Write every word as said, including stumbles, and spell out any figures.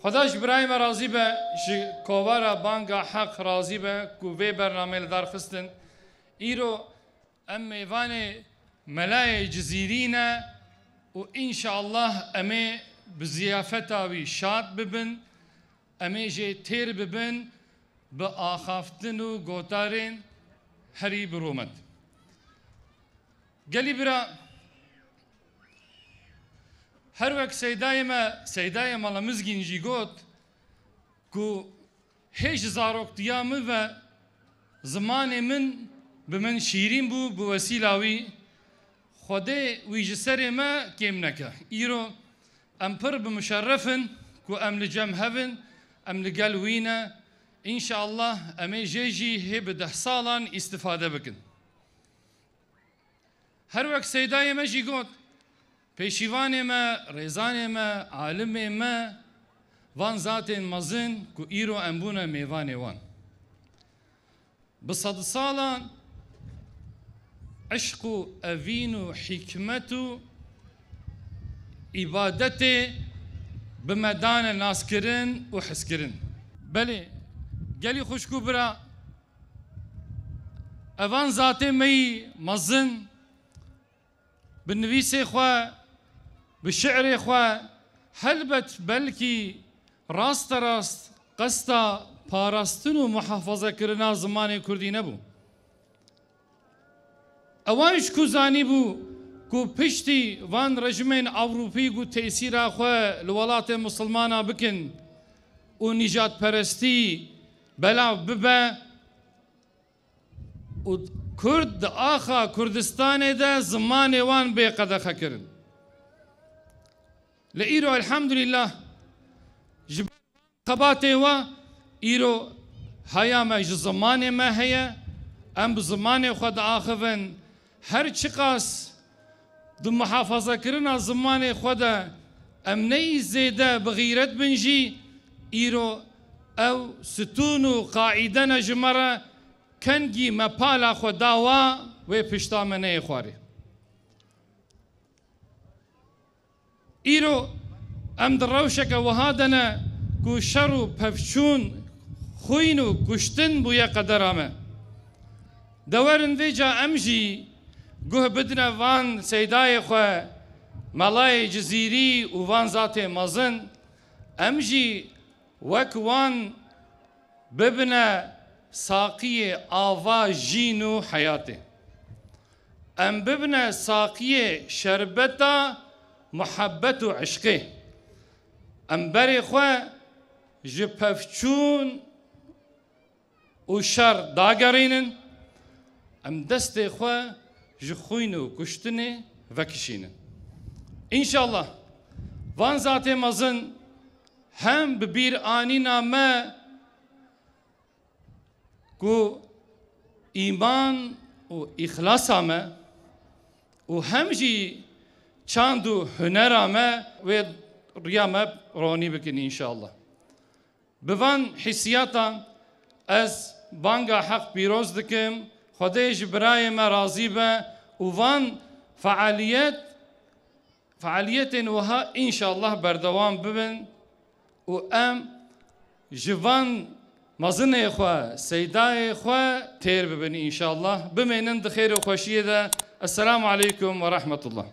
Xweda ji birayê me razî be, ji kovara Banga Heq razî be ku vê bernameyê li dar xistin. Îro em mêvanê Melayê Cizîrî ne û înşallah em ê bi ziyafeta wî şad bibin, em ê jê têr bibin bi axaftin û gotarên herî bi rûmet. Gelî bira, her wek seydayê me, seydayê Mala Mizgîn jî got ku hê ji zaroktiya min ve zimanê min bi min şîrîn bû, bi wesîla wî Xwedê wî ji serê me kêm neke. Îro em pir bi muşerref in ku em li cem hev in, em li gel wî ne. Înşallah em ê jê jî hê bi deh salan îstifade bikin. Her wek seydayê me jî got, pêşîvanê me, rêzanê me, alimê me, van zatên mezin ku îro em bûne mêvanê wan. Bi sedsalan eşq û evîn û hîkmet û îbadetê bi me dane naskirin û hizkirin. Belê, gelî xwişk û bira, evan zatê me yî mezin, bi nivîsê xwe, bi şi'rê xwe, helbet belkî rasterast qesta parastin û muhafazekirina zimanê kurdî nebû. Ewan ji ku zanîbû ku piştî van rejimên Ewropî ku tesîra xwe li welatê misilmana bikin û nîjadperestî belav bibe, û Kurd di axa Kurdistanê de zimanê wan bê qedexe kirin. Li îro elhamdulillah ji ber xebatê we îro haya me ji zimanê me heye, em bi zimanê xwe diaxivin, her çiqas di muhafazekirina zimanê xwe de em neyî zêde bi xîret bin jî, îro ew stûn û qaîde ne ji me re, kengî me pala xwe da wa, wê pişta me neyê xwarê. Îro em di rewşeke wiha de ne ku şer û pevçûn, xwîn û kuştin bûye qedera me. De werin vêca em jî guh bidine van seydayê xwe, Melayê Cizîrî û van zatê mezin, em jî wek wan bibine saqiyê ava jîn û heyatê. Em bibine saqiyê şerbeta muhebbet û eşqê. Em berê xwe ji pevçûn û şer dagerînin, em destê xwe ji xwîn û kuştinê vekişînin. Înşallah van zatê mezin hem bi bîr anîna me ku îman û îxlasa me û hem jî çand û hunera me wê riya me ronî bikin înşallah. Bi van hîsiyatan ez banga Heq pîroz dikim, Xwedê ji birayê me razî be û van fealiyet, fealiyetên wiha înşallah berdewam bibin û em ji van mezinê xwe, seydayê xwe têr bibin înşallah. Bimênin di xêr û xweşiyê de. Esselamu aleykum ve rahmetullah.